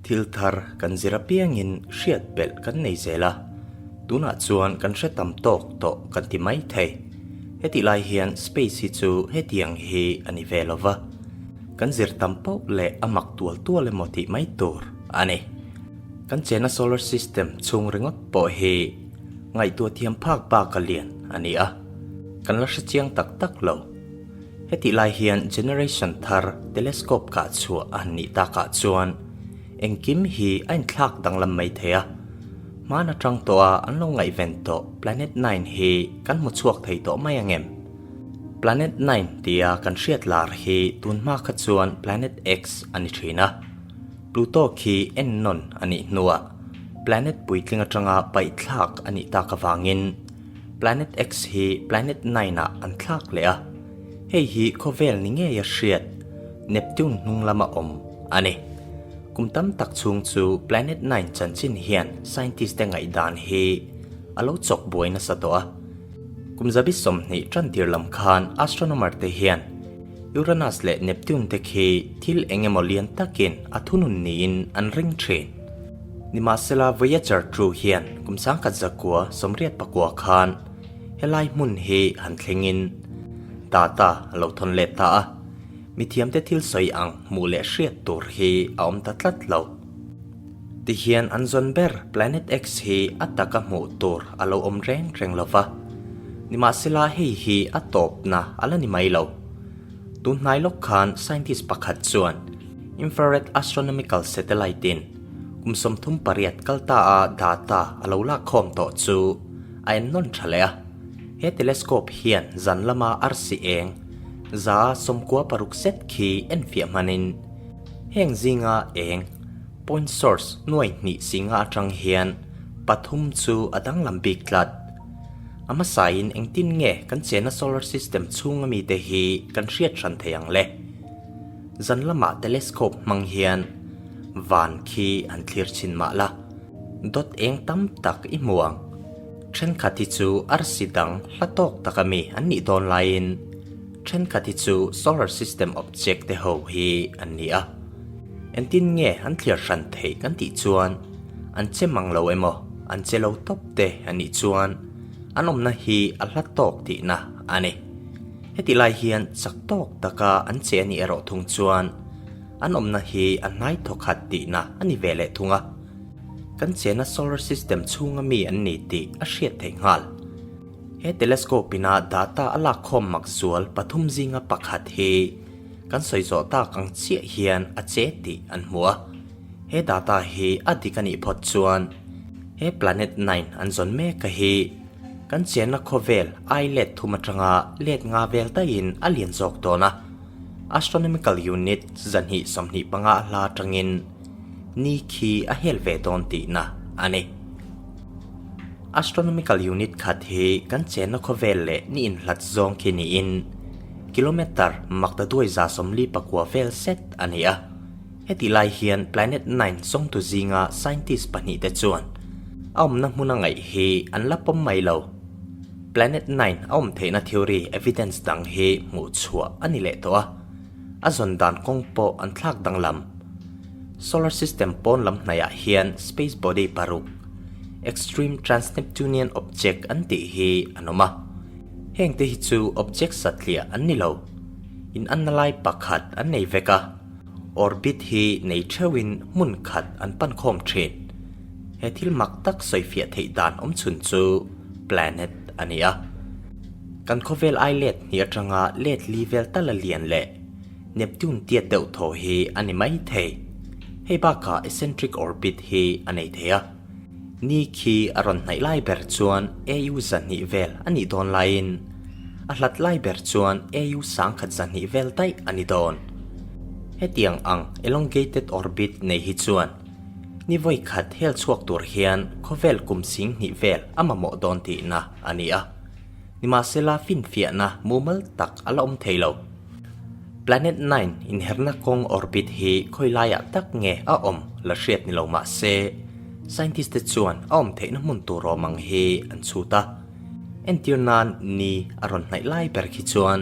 Thil thar kan zir apiangin hriat belh kan nei zel a, tunah chuan kan hre tam tawk tawh kan ti mai thei. Hetih lai hian space hi chu hetiang hi a ni ve lo va, kan zir tam poh leh a mak tual tual emaw tih mai tur a ni. Kan chena solar system chhung ringawt pawh hi ngaihtuah thiam phak bak a lian a ni a, kan la hre chiang tak tak lo. Hetih lai hian generation thar telescope kah chhuah a han nih takah chuan engkim hi a inthlak danglam mai thei a. Hmaan atang tawha an lo ngaihven tawh Planet Nine hi kan hmu chhuak thei tawh mai ang em? Planet Nine tia kan hriat lar hi tun hma kha chuan Planet X a ni thin a. Pluto khi ennawn a nih hnuah planet puitling atanga paihthlak a nih tak avangin Planet X hi Planet Nine ah an thlak leh a, hei hi khawvel ni ngei a hriat Neptune hnung lama awm a ni. Kum tam tak chhung chu Planet Nine chanchin hian scientist te ngaihdan hi a lo chawk buai nasa tawh a. Kum zabi 20 tantir lam khan astronomer te hian Uranus leh Neptune te khi thil eng emaw lian takin a thunun niin an ring thin. Nimahsela Voyager 2 hian kum 1989 khan helai hmun hi han thlengin data a lo thawn let ta a, mithiamte thil sawi ang hmuh leh hriat tur hi a awm ta tlat lo. Tihian an zawn ber Planet X hi a taka hmuh tur a lo awm reng reng lo va, nimahsela hei hi a tawpna a la ni mai lo. Tun hnai lawk khan scientist pakhat chuan Infrared Astronomical Satellite in kum 38 kal ta a data a lo lak khawm tawh chu a en nawn tha leh a. He telescope hian zan lama arsi eng 96 zet khi en fiah hmanin heng zinga eng point source nuai hnih singa atang hian pathum chu a danglam bik tlat. A hmasain engtin nge kan chena solar system chhunga mite hi kan hriat hran thei ang le? Zan lamah telescope hmang hian van khi an thlir chhin mah la, dot eng tam tak i hmu ang. Thenkhat hi chu arsi dang hla tawk tak ami an nih dawn laiin thenkhat hi chu solar system object te ho hi an ni a. Engtin nge an thlir hran theih kan tih chuan an che mang lo emaw an che lo tawp te a nih chuan an awmna hi a hla tawk tihna a ni. Heti lai hian chak tawk taka an che a nih erawh thung chuan an awmna hi a hnai thawkhat tihna a ni ve leh thung a. Kan chena solar system chhunga mi an ni tih a hriat theih nghal. He telescope ina data a lak khawm mak zual pathum zinga pakhat hi kan sawi zawh tak ang chiah hian a che tih an hmu a. He data hi a dik a nih phawt chuan he Planet Nine an zawn mek a hi kan chenna khawvel ai let thum atanga let nga vel daihin a lian zawk dawn a. Astronomical Unit 225 a hla atangin ni khi a hel ve dawn tihna a ni. Astronomical Unit khat hi kan chenna khawvel leh ni inhlat zawng khi niin kilometre makta duai 49 vel set a ni a. Heti lai hian Planet Nine zawngtu zinga scientist pahnih te chuan a awmna hmuna ngaih hi an la pawm mai lo. Planet Nine a awm theihna theory evidence dang hi hmuh chhuah a ni leh tawh a, a zawn dan kawng pawh an thlak danglam. Solar system pawn lam hnaihah hian space body paruk, extreme trans-Neptunian object an tih hi an awm a. Hengte hi chu object satliah an ni lo. Inanna lai pakhat an nei vek a. Orbit hi nei theuhin hmun khat an pan khawm thin. He thil mak tak sawifiah theih dan awm chhun chu planet a ni a. Kan khawvel ai let hnih atanga let li vel tal a lian leh Neptune tiat deuh thaw hi a ni mai thei. Hei bakah eccentric orbit hi a nei thei a. Ni khi a rawn hnaih lai ber chuan AU 200 vel a nih dawn laiin a hlat lai ber chuan AU 1100 vel daih a ni dawn. Hetiang ang elongated orbit nei hi chuan ni vawi khat hel chhuak tur hian khawvel kum 2000 vel a mamawh dawn tihna a ni a. Nimahsela finfiahna mumal tak a la awm thei lo. Planet Nine inherna kawng orbit hi khawi laiah tak nge a awm la hriat ni lo mah se, scientist te chuan a awm theihna hmun tur awm ang hi an chhut a. Entir nan ni a rawn hnaih lai ber khi chuan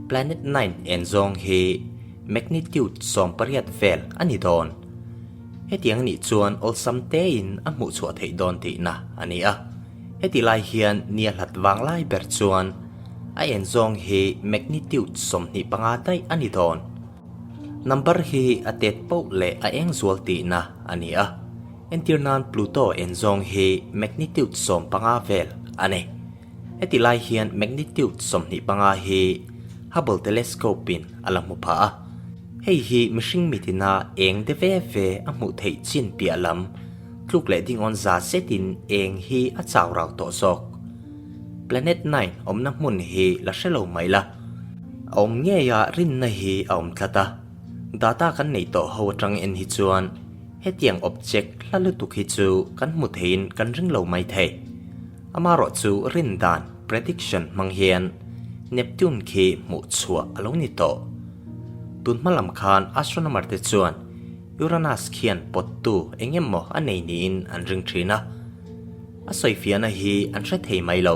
Planet Nine en zawng hi magnitude 18 vel a ni dawn. Hetiang nih chuan awlsam tein a hmuh chhuah theih dawn tihna a ni a. Heti lai hian ni a hlat vang lai ber chuan a en zawng hi magnitude 25 daih a ni dawn. Number hi a tet poh leh a eng zual tihna a ni a. Entir nan Pluto en zawng hi magnitude 15 vel a ni. Heti lai hian magnitude 25 hi Hubble Telescope-in a la hmu phah a. Hei hi mihring mitina eng de ve ve a hmuh theih chin piah lam tluk leh dingawn za zetin eng hi a chau rau tawh zawk. Planet Nine awmna hmun hi la hre lo mai la, a awm ngeia rinna hi a awm tlat a. Data kan neih tawh ho atang en hi chuan hetiang object hla lutuk hi chu kan hmu theiin kan ring lo mai thei. Amaherawh chu rin dan, prediction, hmang hian Neptune khi hmuh chhuah a lo ni tawh. Tun hma lam khan astronomer te chuan Uranus khian pawttu eng emaw a nei niin an ring thin a. A sawifiahna hi an hre thei mai lo.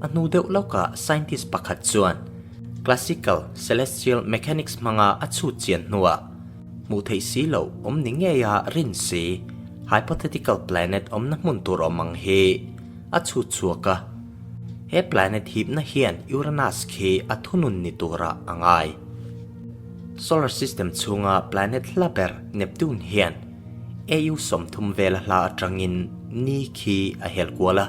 A hnu deuh lawkah scientist pakhat chuan classical celestial mechanics hmanga a chhut chian hnuah hmuh theih si loh awm ni ngeia rin si hypothetical planet awmna hmun tur awm ang hi a chhut chhuak a. He planet hipna hian Uranus khi a thunun ni turah a ngai. Solar system chhunga planet hla ber Neptune hian AU 30 vela hla atangin ni khi a hel kual a.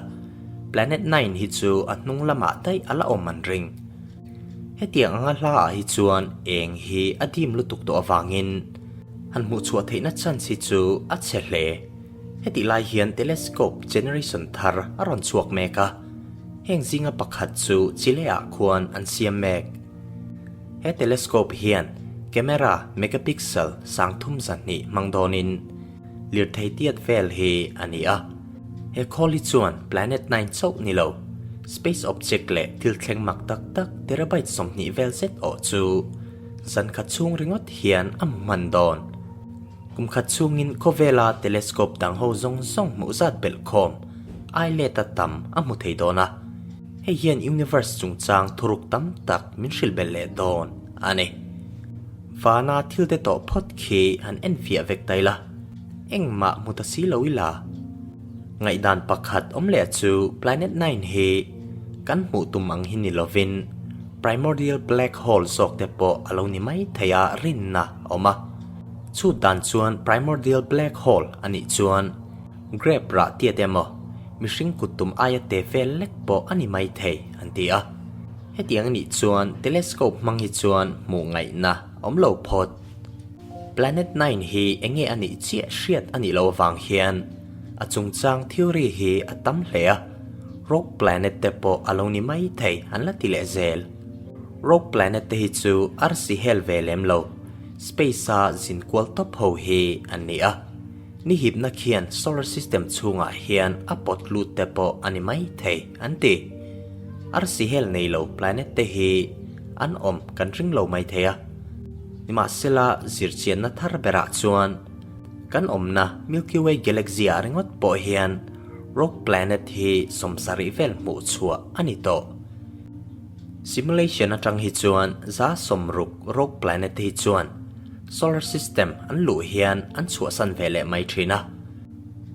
Planet Nine hi chu a hnung lamah daih a la awm an ring. Hetiang anga hla ah hi chuan eng hi a dim lutuk tawh avangin han hmuh chhuah theihna chance hi chu a chhe hle. Hetih lai hian telescope generation thar a rawn chhuak mek a, heng zinga pakhat chu Chile ah khuan an siam mek. He telescope hian camera megapixel 320 hmang dawnin lirthei tiat vel hi a ni a. He khawl hi chuan Planet Nine chauh ni lo, space object leh thil thleng mak tak tak terabyte 20 vel zet awh chu zan khat chhung ringawt hian a hmu hman dawn. Kum khat chhungin khawvela telescope dang ho zawng zawng hmuh zat belh khawm ai leta tam a hmu thei dawn a. Hei hian universe chungchang thuruk tam tak min hrilh belh leh dawn a ni. Vana thil te tawh phawt khi han en fiah vek ta ila, engmah hmu ta si lo ila. Ngaihdan pakhat awm leh chu Planet Nine hi kan hmuh tum ang hi ni lovin primordial black hole zawk te pawh a lo ni mai thei a rinna a awm a. Chhut dan chuan primordial black hole a nih chuan grape rah tiat emaw mihring kut tum aia te vel lek pawh a ni mai thei an ti a. Hetiang a nih chuan telescope hmang hi chuan hmuh ngaihna a awm lo phawt. Planet Nine hi eng nge a nih chiah hriat a nih loh avang hian a chungchang theory hi a tam hle a, rogue planet te pawh a lo ni mai thei an la ti leh zel. Rogue planet te hi chu arsi hel ve lem lo, space-a zin kual tawp ho hi an ni a. Ni hipna khian solar system chhungah hian a pawt lut te pawh a ni mai thei an ti. Arsi hel nei lo planet te hi an awm kan ring lo mai thei a. Nimahsela zirchianna thar berah chuan kan awmna Milky Way galaxy ah ringawt pawh hian rogue planet hi 70 vel hmuh chhuah a ni tawh. Simulation atang hi chuan 60 rogue planet te hi chuan solar system an luh hian an chhuahsan ve leh mai thin a.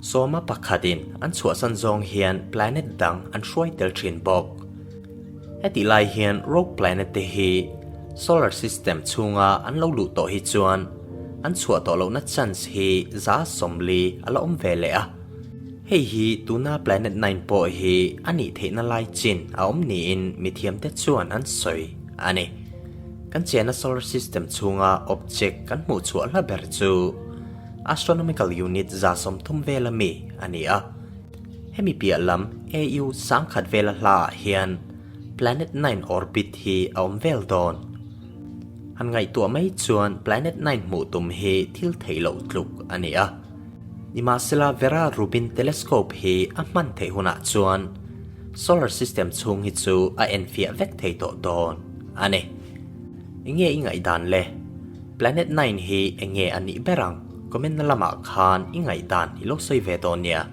Sawma pakhatin an chhuahsan zawng hian planet dang an hruai tel thin bawk. Hetih lai hian rogue planet te hi solar system chhunga an lo luh tawh hi chuan an chhuah tawh lohna chance hi 40 a la awm ve leh a. Hei hi tuna Planet Nine pawh hi a nih theihna lai chin a awm niin mithiamte chuan an sawi a ni. Kan chenna solar system chhunga object kan hmuh chhuah hla ber chu astronomical unit 30 vela mi a ni a. Hemi piah lam AU 1000 vela hlaah hian Planet Nine orbit hi a awm vel dawn. Han ngaihtuah mai chuan Planet Nine hmuh tum hi thil theih loh tluk a ni a. Nimahsela Vera Rubin telescope hi a hman theih hunah chuan solar system chhung hi chu a enfiah vek thei tawh dawn a ni. Enge i ngaihdan le? Planet Nine hi enge a nih ber ang? Comment na lamah khan i ngaihdan i lo sawi ve dawn nia.